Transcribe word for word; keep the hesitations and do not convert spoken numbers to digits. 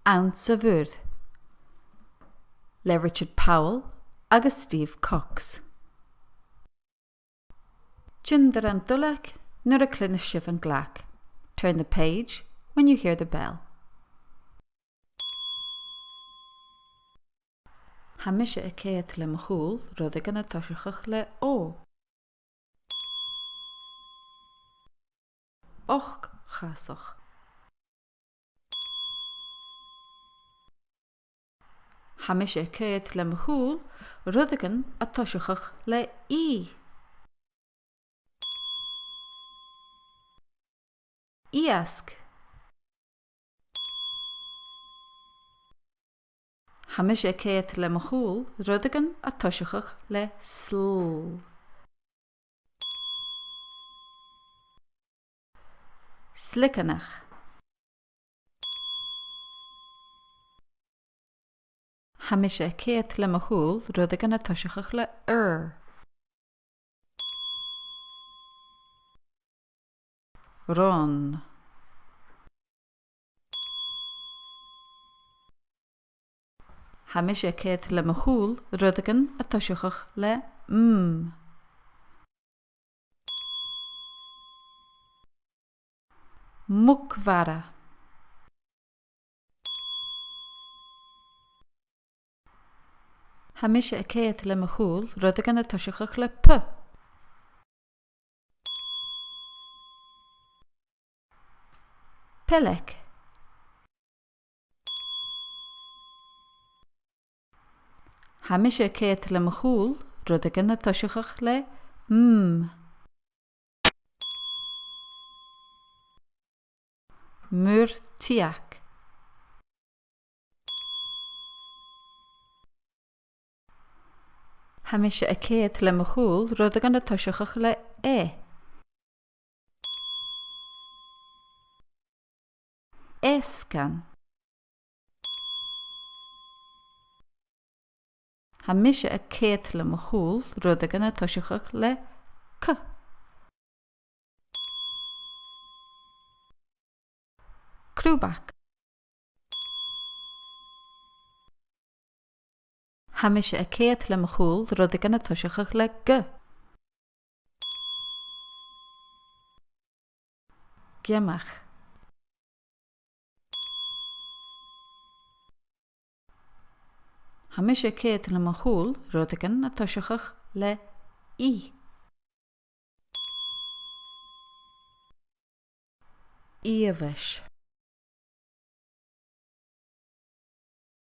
Anns a' Mhuir, le Richard Powell agus Steve Cox. Tionndaidh an duilleag nuair a chluinneas sibh an glag. Turn the page when you hear the bell. Tha mise a' coimhead le mo chùl rudeigin a' tòiseachadh le O. Ochd-chasach. Tha mise a' coimhead le mo chùl rudeigin a' tòiseachadh le I. Iasg. Tha mise a' coimhead le mo chùl rudeigin a' tòiseachadh le sl. Sligeanach. Tha mise a' coimhead le mo chùl rudeigin a' tòiseachadh le R. Ron. Tha mise a' coimhead le mo chùl rudeigin a' tòiseachadh le M. Muc-mhara. Tha mise a' coimhead le mo chùl rudeigin a' tòiseachadh le P. Peilg. Tha mise a' coimhead le mo chùl rudeigin a' tòiseachadh le M. Muir-tiachd. Tha mise a' coimhead le mo chùl rudeigin a' tòiseachadh le E. Easgann. Tha mise a' coimhead le mo chùl rudeigin a' tòiseachadh le C. Crùbag. Tha mise a' coimhead le mo chùl rudeigin a' tòiseachadh le G. Giomach. Tha mise a' coimhead le mo chùl rudeigin a' tòiseachadh le I. Iomhais.